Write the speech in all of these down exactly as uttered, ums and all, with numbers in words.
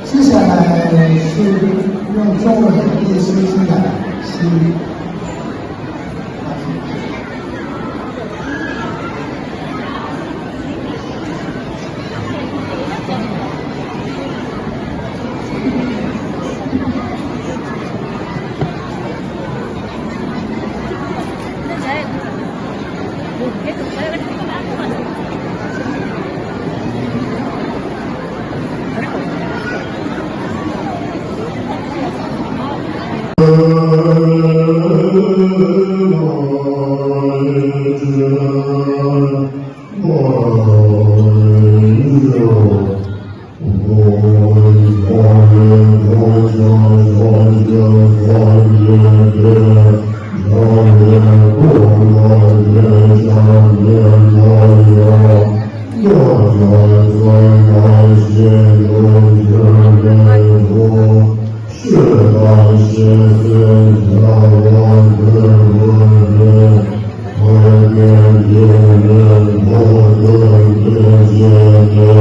ཤེས་བྱ་ལ་ཤེས་ཡོན་གཙོ་བོ་ཡིན་པའི་ཤེས་བཞིན་ལ་ཤེས། ཕྱག་དཔེ་ཆོས་གྲྭ་བདུན་ཅུ་དོན་བཞི་མཇལ་བར་ཞུ། བདུན་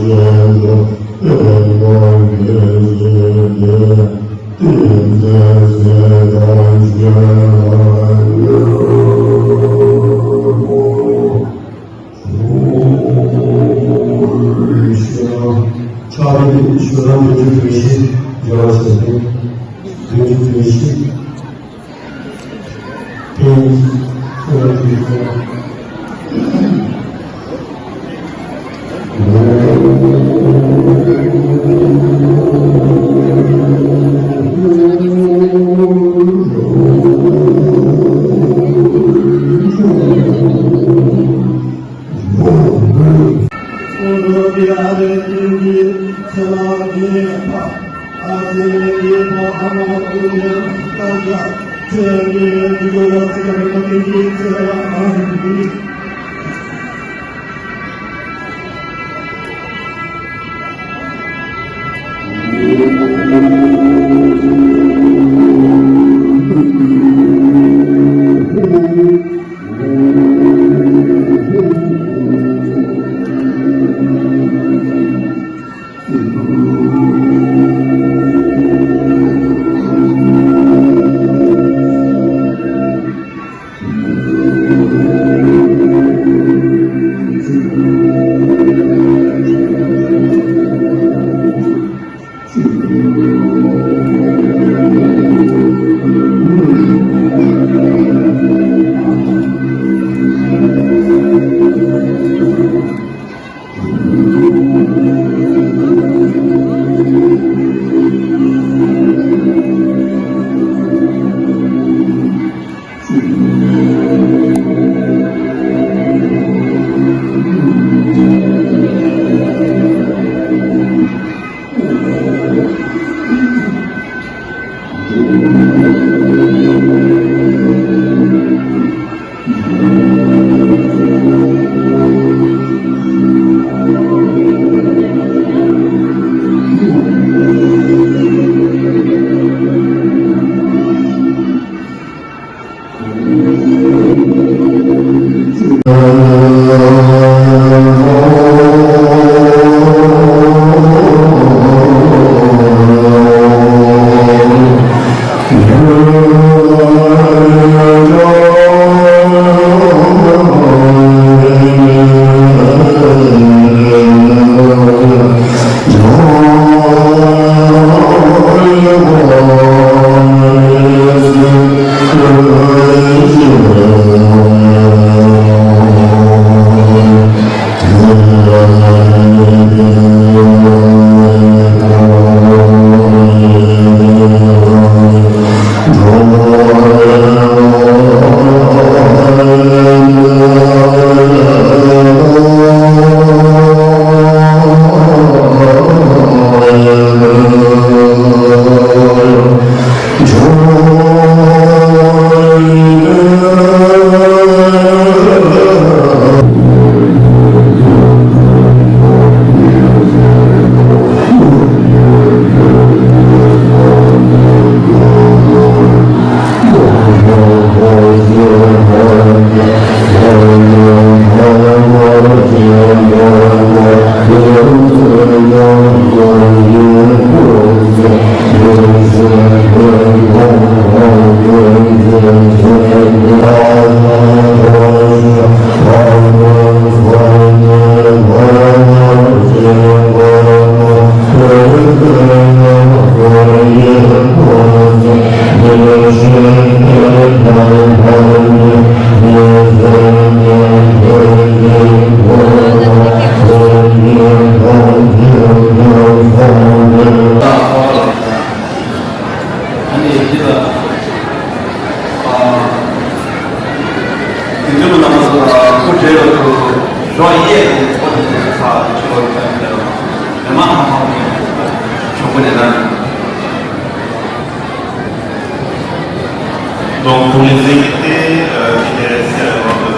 ཅུ་དོན་བཞི། དེ་ཡིན་ཆོས་གྲྭ་བདུན་ཅུ་དོན་བཞི། ཨ་ནི་འདི་ལ། ཨ། དེ་འདྲ་མ་གནང་བ་སྐུ་བགྲེས་ལ་ཐུག་ཞོགས་གཡས་དེ་ཁོ་དེ་ཚོ་ཚ་ཆུ་བ་ཁ་ཁ་ལ་མེ་མ་ཧ་ཧ་མེ་གྱོང་པོ་ནས་ན། Donc, pour les invités, euh, qui intéressent à votre,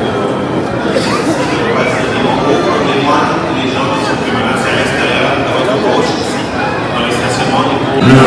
euh, euh, passer, donc, pour les moines, les gens qui sont plus menacés à l'extérieur, à votre gauche, ici, dans le stationnement, et pour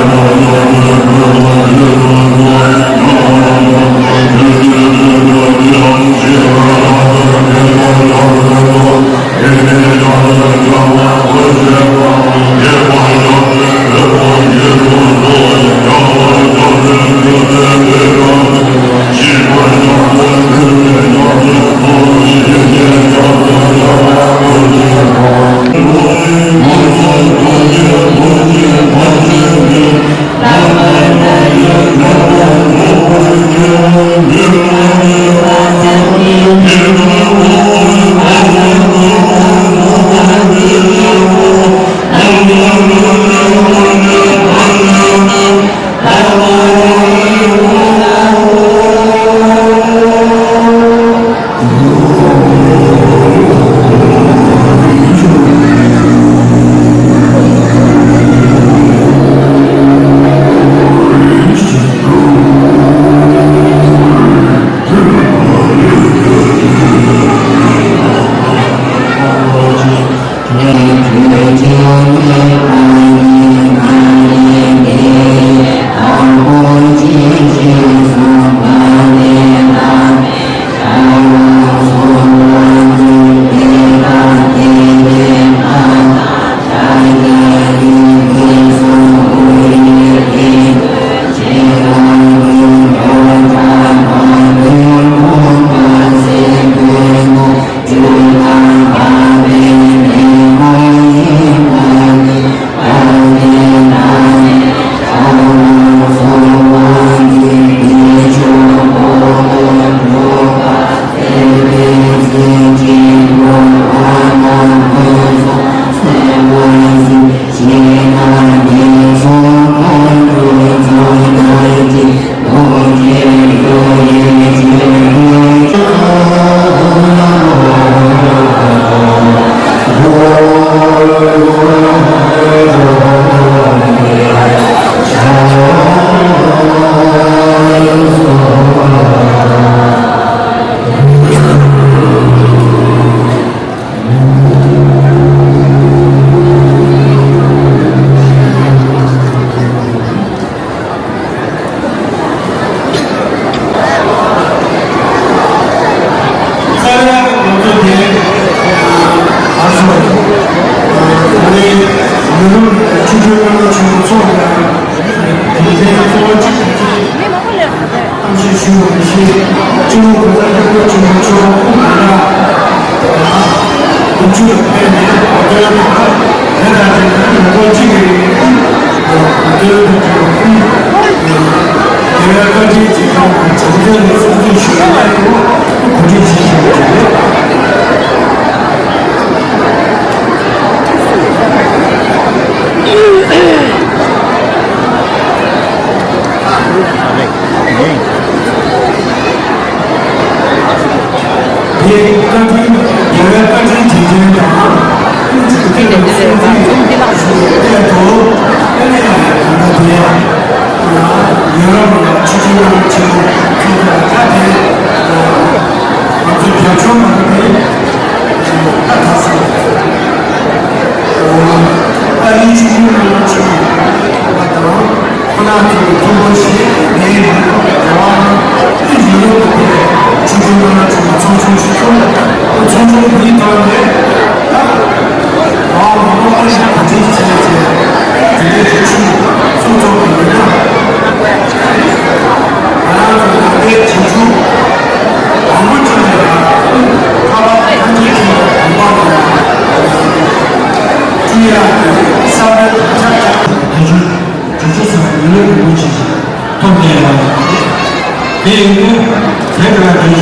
སྐྱབས་མགོན་ཆེན་པོ་མཆོག་ལ་དགེ་ལྡན་གཙོ་བོ་གཅིག་གིས་གཏམ་བཤད་ཞུ་བ་ཞིག་སྤྱི་ནོར་གོང་ས་སྐྱབས་མགོན་ཆེན་པོ་མཆོག་སྐུ་མ་ལ་དགུ་བཅུ་ལ་ཕེབས་ནས་གོ་སྟོན་དང་དེ་དང་དེ་ནི་ལོ་ངོ་གཅིག་གི་རིང་གོ་སྟོན་དང་དེ་བའི་བཀའ་དྲིན་རྗེས་དྲན་དང་བྱམས་བརྩེ་ལ་སྲུང་བརྩི་ཞུ་བའི་གོ་སྒྲིག་བྱེད་བཞིན་པ་རེད། དེའི་བཀའ་དྲིན་རྒྱལ་བའི་བཀའ་དྲིན་དྲིན་དྲན་དང་། ཀུན་གྱིས་བསྟོད་པའི་གསོལ་ཚིགས་ཀྱི་སླད་དུ། ཨ་ནི་ད་ལྟ་དེ་ཡང་ཡོ་རོབ་ནས་ཆིག་སྒྲིལ་གནང་ཆེད་དུ་ཁྱེད་ཚོ་ལ་ད་དེ་ང་ཚོའི་རྒྱབ་ལྗོངས་མ་དེ་ད་ད་སོང་། ཨ་རིའི་ཆིག་སྒྲིལ་གནང་ཆེད་དུ་ང་དང་། ཁོ་ན་ཚོ་གི་ཐུགས་ཁུར་བཞེས་ནས་རེ་བ་ནི་ཡིན་ཡོད་པ་དེ་ཆུ་ཚོད་ལྔ་ཚོ་ཚོང་ཆུང་ཞིག་ཚོང་ཚོང་ཆུང་གི་ཐོག་ནས་ད་རང་ལ་ལོ་ཨེ་ཤ་ག་ཚོད་ཅིག་བྱས་ཏེ་དེ་འདྲའི་ཆུ་ཚོད་ཚོང་ཚོང་གི་ཡོད་ན་ང་རང་ཚོ་ནང་པའི་བྱེད་ཆུང་མང་པོ་ཅིག་ལ་ཁ་པར་ཐམས་ཅད་ཀྱི་དགོངས་པ་དང་ཀྲུང་དབྱང་གི་བསམ་པའི་དམ་བཅའ་བཅའ་དེ་ཆུ། དྲུག་ཅུ་ཚོ་ལ་ཡུན་རིང་པོ་ཅིག་ཐོབ་བསྡད་ཡོད་རེད། དེ་ཡིན་དུས་དེ་འདྲ་དྲུག་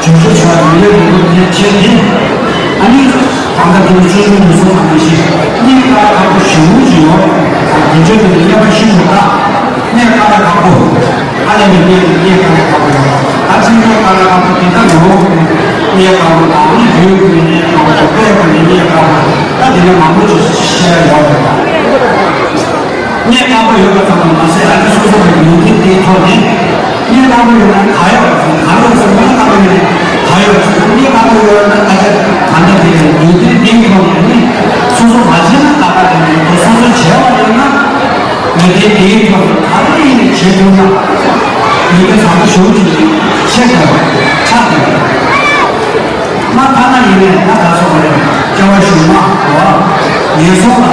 ཅུ་དྲུག་ཅུ་ཚོ་ལ་ཡུན་རིང་པོ་ངས་བྱས་ཏེ། ཨ་ནི་ད་ལྟ་དེ་བཅུ་གསུམ་ཉི་ཤུ་ཙམ་མ་ཤེས་གནས་ཀ་ཁག་པོ་ཞེ་པོ་ཅིག་ཡོད་རེད། དྲུག་ཅུ་དེ་ལ་ཡག་པ་ཤེས་མི་ཐུབ། གནས་ཀ་ཁག་པོ་ཨ་ལས་ནས་གནས་གནས་ཀ་ཁག་པོ་ཡོད། ད་ཕྱིན་ཆད་ཀ་ཁག་པོ་དེ་ལྟ་ཡོང་གནས་ཀ་ཁག་པོ་དང་ནི་ཡུལ་གྱི་གནས་ཀ་ཁག་པོ་དཔལ་གྱི་གནས་ཀ་ཁག་པོ་ད་དེ་ནས་མང་པོ་ཅིག་བཤད་ཡོད་རེད། གནས་དཀར་པོ་ཡོད་པ་ཙམ་དུ་མ་ཟད། ཨ་ནི་སོ་སོ་གི་ཡོན་ཏན་དེའི་ཐོག་ནས་གནས་དཀར་པོ་ཡོད་ན་ག་ཡོད་ཟེར། ག་ཡོད་ཟེར། གནས་དཀར་པོ་ཡོད་ན་ག་ཡོད་ཟེར། གནས་དཀར་པོ་ཡོད་ན་ཨ་ཅག་ག་འདྲ་དེ་ཡོན་ཏན་དེའི་ཐོག་ནས་ནི་སོ་སོ་མ་བྱས་ན་ད་ག་དེ་མི་འདུག་སོ་སོ་བྱས་པ་ཡོད་ན་ཡོན་ཏན་དེའི་ཐོག་ནས་ག་རེ་ཡིན་ནའི་བྱེད་ཐུབ་ན་ཡོན་ཏན་བཟང་པོ་ཞེ་པོ་ཅིག་ཡིན་ཤེས་དགོས་ཆགས་དགོས། མ་ཐ་ན་ཡིན་ནའི་ང་ད་སོང་བ་རེད། སྐྱེ་བ་གཞུག་མ་འོ། ངན་སོང་ལ་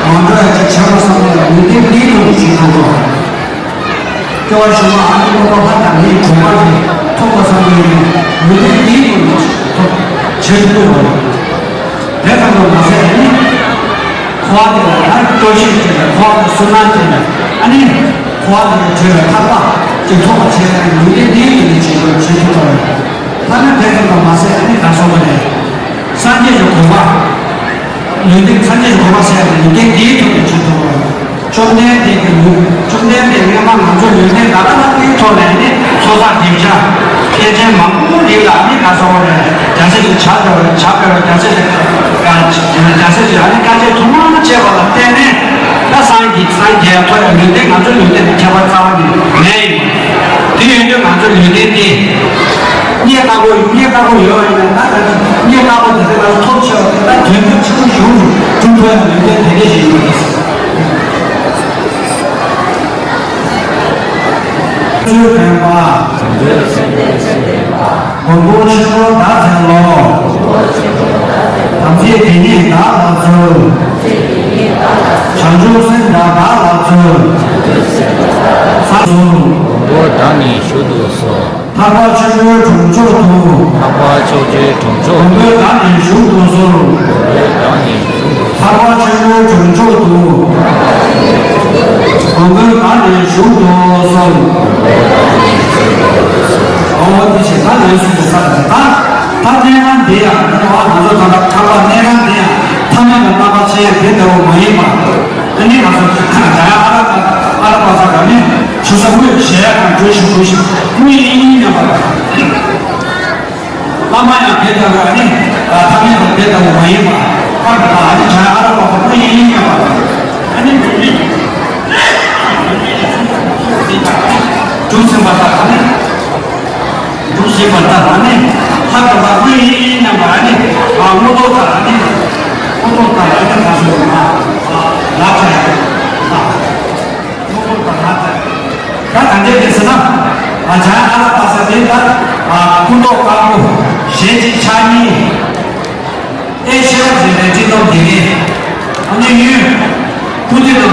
མ་འགྲོ་ཡ་ཅིག་བྱེད་དགོས་བསམ་ན་ཡང་ཡོན་ཏན་འདིའི་ཐོག་ནས་བྱེད་ཐུབ་དགོས། སྐྱེ་བ་གཞུག་མ་ཨ་ནི་ཀླུ་འགྲོ་ལྷ་དང་མིའི་གྲོགས་པོ་ཅིག་ཐོབ་དགོས་བསམ་ན་ཡང་ཡོན་ཏན་འདིའི་ཐོག་ནས་ཐོབ་བྱེད་ཐུབ་དགོས། དེ་ཙམ་དུ་མ་ཟད་ཨ་ནི་འཁོར་བ་དེ་ལ་ཡང་སྐྱོ་ཤས་བྱས་ནས་འཁོར་བ་དང་སུན་སྣང་བྱས་ནས་ཨ་ནི་འཁོར་བ་དེ་ལས་གྲོལ་བའི་ཐར་པ་ཅིག་ཐོབ་པ་བྱས་ནས་ཡོན་ཏན་འདིའི་ཐོག་ནས་བྱེད་དགོས་བྱེད་ཐུབ་དགོས། ཐ་ན་དེ་ཙམ་དུ་མ་ཟད་ཨ་ནི་ག་སོང་བ་རེད། སངས་རྒྱས་ཀྱི་གོ་འཕང་། ཡོན་ཏན་སངས་རྒྱས་ཀྱི་གོ་འཕང་ཟེར་ཡག་དེ་ཡོན་ཏན་འདིའི་ཐོག་ནས་བྱེད་ཐུབ་པ། བཅོམ་ལྡན་འདས་ཀྱི་ཡོན། བཅོམ་ལྡན་འདས་སྔོན་མ་ང་ཚོ་ཡོན་ཏན་ག་ལ་ལ་དེའི་ཐོག་ནས་ནི་ཚོགས་བསགས་སྡིངས་ཆ་བསྐལ་ཆེན་མང་པོ་རིང་ལ་ནི་ག་སོང་བ་རེད། རྒྱལ་སྲས་ཀྱི་ཇ་སྤེལ་བ་ཇ་སྤེལ་བ་རྒྱལ་སྲས་ཀྱི་རྒྱལ་སྲས་ཀྱི་ཨ་ནི་དཀའ་སྤྱད་ཐུན་མོང་མ་བྱས་པ་ལ་བརྟེན་ནས་ད་སངས་རྒྱས་སངས་རྒྱས་ཐོབ་ཡག་ཡོན་ཏན་ང་ཚོ་ཡོན་ཏན་དེ་ཁྱད་པར་རྩ་བ་ནས་མེད་ཡིན། དེ་ཡིན་དུས་ང་ཚོ་ཡོན་ཏན་དེ། གནས་དཀར་པོ་གནས་དཀར་པོ་ཡོད་པ་ཡིན་ན་ད་ད་གནས་དཀར་པོ་དེ་ཚོ་ལ་ཐོབ་ཆེ་བ་དེ་ད་དོན་དུ་ཆེན་པོ་ཞིག་ཏུ་འགྲོ་ཡག་ཡོན་ཏན་དེ་འདྲ་ཞིག་ཡིན། ཚུལ་ལྡན་པ། མགོན་པོ་ཆེན་པོ་བདག་འཚལ་ལོ། དམ་ཚིག་དེ་ཉིད་བདག་ལ་སྩོལ། བྱང་ཆུབ་སེམས་དང་བདག་ལ་སྩོལ། ས་སུ། མགོན་པོ་བདག་ནི་བཞུགས་སུ་གསོལ། ཐར་པ་ཆེན་པོའི་གྲོང་མཆོག་ཏུ། ཐར་པ་ཆེན་པོའི་གྲོང་མཆོག་ཏུ། མགོན་པོ་བདག་ནི་བཞུགས་སུ་གསོལ། མགོན་པོ་བདག་ནི་བཞུགས་སུ་གསོལ། ཐར་པ་ཆེན་པོའི་གྲོང་མཆོག་ཏུ། མགོན་པོ་བདག་ནི་བཞུགས་སུ་གསོལ། འོ་དེ་བཞིན་ད་ལན་གསུམ་དུ་བསགས་ཏེ་ད་ད་གནས་ཁང་འདི་ཡང་ད་ང་ཚོ་ད་ལྟ་ཐར་པ་གནས་ཁང་འདི་ཡང་ཐ་མལ་གྱི་རྣམ་པ་ཅན་དེ་ལྟ་བུ་མ་ཡིན་པ། ཨ་ནི་ང་ཚོ་ད་ཡང་ཨ་ར་པ་ཨ་ར་པ་ས་ག་ནི་ཆུ་ས་དངོས་གཞལ་ཡས་ཁང་བརྗོད་བཞིན་འདུག་ཞིང་དངོས་ཡིན་སྙམ་པ་དང་། བླ་མ་ཡང་དེ་ལྟ་བུ་ཨ་ནི་ཐ་མལ་དང་དེ་ལྟ་བུ་མ་ཡིན་པ་ཁ་ཁ་ཨ་ནི་བྱ་ཨ་ར་པ་ཁོ་དངོས་ཡིན་སྙམ་པ་དང་། ཨ་ནི་འདུག་ཟིན་པ་ལྟར་ཨ་ནི། འདུག་ཟིན་པ་ལྟར་ཨ་ནི། ལྷ་དང་ལྷ་དངོས་ཡིན་སྙམ་པ་ཨ་ནི། ཨ་མངོན་རྟོགས་ལྟར་ཨ་ནི། མངོན་རྟོགས་ལྟར་ཨ་ནི་ཁ་སོ་མ། ཨ་ལག་ཆ་ཡ། ཨ། མངོན་རྟོགས་ལྟར་ལག་ཆ་ཡ། ད་ག་འདྲས་རེད་ཟེར་ན། ཨ་བྱ་ཨ་ལ་པ་ས་དེ་ལྟར། ཨ་སྐུ་མདོག་དཀར་པོ། ཞལ་གཅིག་ཕྱག་གཉིས། ཨེ་ཤེས་རབ་ཟེར་བའི་སྤྲིན་ཐོག་འདི་ནས། ཨ་ནི་ཡུལ། སྐུ་མདོག་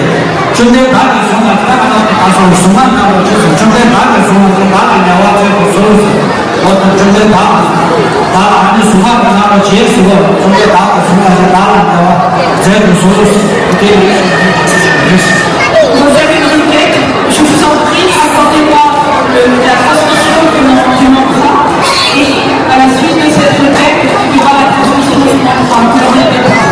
བཅོམ་ལྡན་བདག་གིས་བཟུང་བ་ད་ག་ད་ད་སོང་གཟུངས་སྔགས་གནང་བ་ཅི་སོང་། བཅོམ་ལྡན་བདག་གིས་བཟུང་བ་ད་བདག་ལ་ཉེ་བར་མཛད་དུ་གསོལ་ཟེར། འོ་ད་བཅོམ་ལྡན་བདག་བདག་ལ་ཨ་ནི་གཟུངས་སྔགས་གནང་བ་རྗེས་སུ་དགོངས། བཅོམ་ལྡན་བདག་གིས་བཟུང་བ་ད་བདག་ལ་ཉེ་བར་མཛད་དུ་གསོལ་ཟེར། དེ་ནི། Vous avez une requête, je vous en prie, accordez-moi le- la transmission de mon, de mon bras, et à la suite de cette requête, il y aura la transmission de mon bras. Vous avez des bras.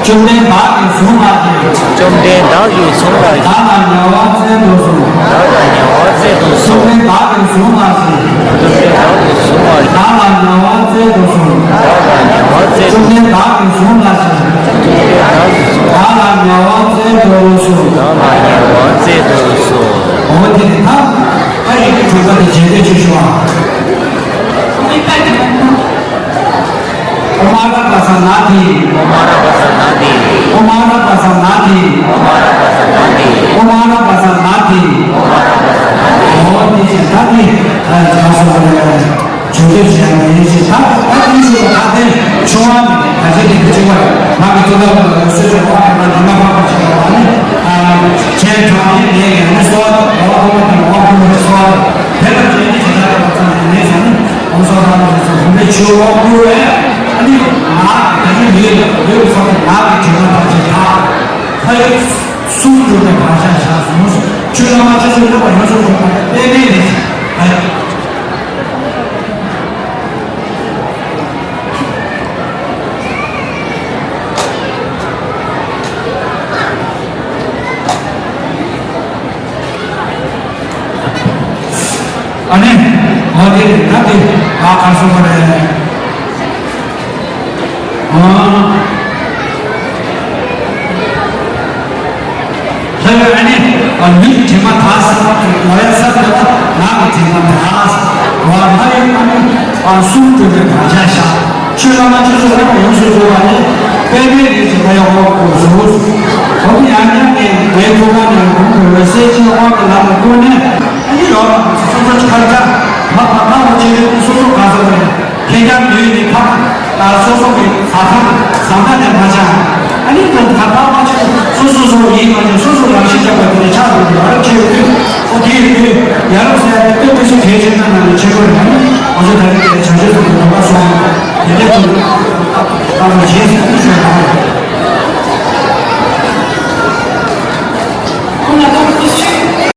བཅོམ་ལྡན་བདག་གིས་བཟུང་བ་ཞིག་བཅོམ་ལྡན་བདག་གིས་བཟུང་བ་ཞིག་བདག་ལ་ཉེ་བར་མཛད་དུ་གསོལ། བདག་ལ་ཉེ་བར་མཛད་དུ་གསོལ། བཅོམ་ལྡན་བདག་གིས་བཟུང་བ་ཞིག་བཅོམ་ལྡན་བདག་གིས་བཟུང་བ་ཞིག་བདག་ལ་ཉེ་བར་མཛད་དུ་གསོལ། བདག་ལ་ཉེ་བར་མཛད་དུ་བཅོམ་ལྡན་བདག་གིས་བཟུང་བ་ཞིག་བཅོམ་ལྡན་བདག་གིས་བཟུང་བ་བདག་ལ་ཉེ་བར་མཛད་དུ་གསོལ། བདག་ལ་ཉེ་བར་མཛད་དུ་གསོལ། འོ་དེ་ནི་ད་ཨ་རིག་གི་གྲུབ་པ་དེ་རྗེས་ཟློས་ཅིག་ཞུ་བ། ཨོཾ་ཨ་ར་པ་ས་ན་དྷཱིཿ་ཨོཾ་ཨ་ར་པ་ས་ན་དྷཱིཿ་ཨོཾ་ཨ་ར་པ་ས་ན་དྷཱིཿ་ཨོཾ་ཨ་ར་པ་ས་ན་དྷཱིཿ་ཨོཾ་ཨ་ར་པ་ས་ན་དྷཱིཿ་ཨོཾ་ཨ་ར་པ་ས་ན་དྷཱིཿ་འོ་དེ་བཞིན་ད་དེ་ག་སོ་བ་རེད། བྱུང་དུས་བྱས་ནས་ཡིན་ཞེས་ད་ད་དེ་ཞུ་བ་ད་དེ་ཆུང་བ་ནས་ད་ཆེ་དེ་གི་ཆེ་བ་ང་གི་ཐུགས་ལ་སོ་སོ་བ་ང་ང་མ་ཕམ་པ་ཞིག་ལ་བ་ནི་ཁྱེད་དྲང་ནས་ངས་ཡང་ནས་གསོལ་བ་དང་བ་ཕམ་པ་དང་བ་ཕམ་པ་གསོལ་བ་དེ་ལ་བྱས་ནས་བྱེད་ཐབས་པ་ཙམ་ནས་ངས་ཟ་ནི། ཨོཾ་སྭ་བྷཱ་ཝ་ཏི་སྭ་བྷཱ་ཝ་ཏི་ཆོས་དབང་བསྐུར་བས། ཨ་ནི་ང་ད་ནི་ལུས་ལུས་ཚོགས་ཀྱི་ང་གི་དྲི་མ་ཐམས་ཅད་དག་ཕ་ཡུལ་གསུམ་གྲུབ་པའི་བག་ཆགས་བཞག་གསུངས། ཆོས་བླ་མ་ཆོས་སུ་སློབ་པ་ཡོངས་སུ་རྫོགས་པ་དཔེ་མེད་ལས་ཀྱི་ཨ། ཨ་ནི། འོ་དེ་ད་དེ་ཨ་གར་སོང་བ་རེད། ཨ། ལྷ་ཡུལ་ཨ་ནི། ཨ་མི་དྲི་མ་དག་ས་ལ་ཡ་ས་དེ་ལ་ང་གི་དྲི་མ་དག་ས། འོ་ལྷ་ཡུལ་ཨ་ནི། ཨ་གསུམ་གྲུབ་པའི་བག་ཆགས་བཞག་ཆོས་བླ་མ་ཆོས་སུ་སློབ་པ་ཡོངས་སུ་རྫོགས་པ་ནི། དཔེ་མེད་ཀྱི་བྱེད་པ་ཡག་པོ་དགོས་སོ། འོ་དེ་ཡང་ཉམས་ནས་ངའི་ཐུགས་ཀ་ནས་གོང་དུ་འོད་གསལ་གྱི་དབང་གི་ལམ་ལ་བཀོད་ནས། ཨ་ནི་ཡོད་པ་སོ་སོ་ཁར་ཆ་ལྷག་པ་ལྟ་བུ་བྱེད་ཡོད་དུས་སོ་སོ་ག་ས་རེད། ཁེ་རྒྱ་ལུས་ནི་ཕ། ད་སོ་སོ་གི་ས་ཐག་ཟམ་པ་ནས་མ་ཆག་ཨ་ནི་ད་ད་ཕ་མ་ཆག་སོ་སོ་སོ་ཡིན་མ་ཆག་སོ་སོ་རང་ཤི་ཆག་པ་དེ་ནས་ཆག་འགྲོ་གི་ཡོད་རབས་ཆེ་ཡོད་དུས། ཨོ་དེ་ཡོད་དུས་ཡ་རབས་ཟེར་ཡ་དེ་དཔེ་མི་སྲིད་གལ་ཆེ་ན་ནང་ནས་ཆེ་བོ་རེད། ཨ་ནི་ང་ཚོ་ད་རེས་དེ་བྱང་ཆུབ་སེམས་ དེ་འདྲ་དུ་ཨ་མ་རྗེས་སུ་བསྐུལ་ཞུ་བ་དང་